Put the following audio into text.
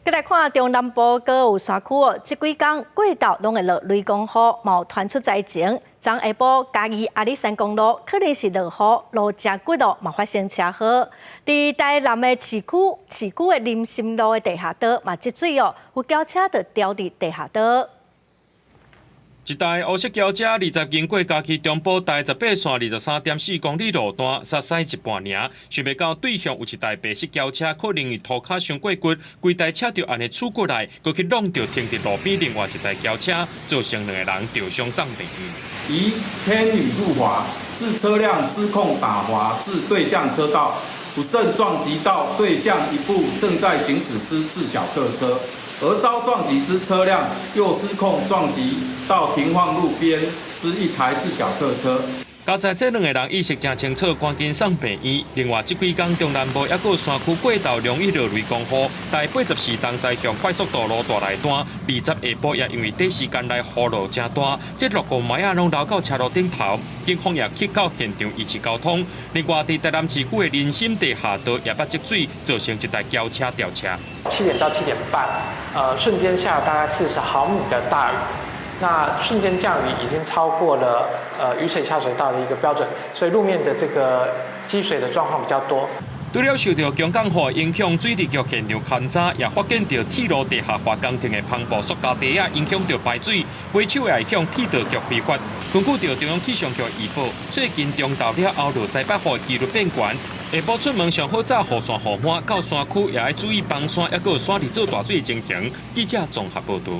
閣來看中南部閣有山區哦，這幾工過晝攏會落雷公雨，嘛有傳出災情。昨下晡嘉義阿里山公路可能是落雨，路誠骨哦，嘛發生車禍。佇台南的市區的林森路的地下道嘛積水哦，有轎車就掉佇地下道。一台烏色轎車20經過嘉義中部台18線23.4公里路段，煞駛一半爾，想袂到對向有一台白色轎車，可能是塗跤傷過骨，規台車就按呢杵過來，閣去挵著停佇路邊另外一台轎車，造成兩個人著傷送病院。疑天雨路滑，致車輛失控打滑至對向車道，不慎撞擊到對向一部正在行駛之自小客車。而遭撞擊之車輛又失控撞擊到停放路邊之一台自小客車。佳哉這兩个人意識誠清楚，趕緊送病院。另外，這幾工中南部抑閣有山區過晝容易落雷公雨，台84東西向快速道路大內段，20下晡也因為短時間內雨落誠大，這落雨麥仔攏流到車路頂頭，警方也去到現場維持交通。另外，佇台南市區的林森地下道也捌積水，造成一台轎車掉車。7點到7點半，瞬間下了大概40毫米的大雨。那瞬間降雨已經超過了雨水下水道的一個標準，所以路面的這個積水的狀況比較多。除了受著強降雨影響，水利局現場勘查也發現著鐵路地下化工程的帆布塑膠袋仔影響著排水，維修也會向鐵道局開罰。根據著中央氣象局預報，最近中晝了後落西北雨機率變懸，下晡出門上好罩雨傘雨帽，到山區也愛注意崩山，抑閣有山裡做大水的情形。記者綜合報導。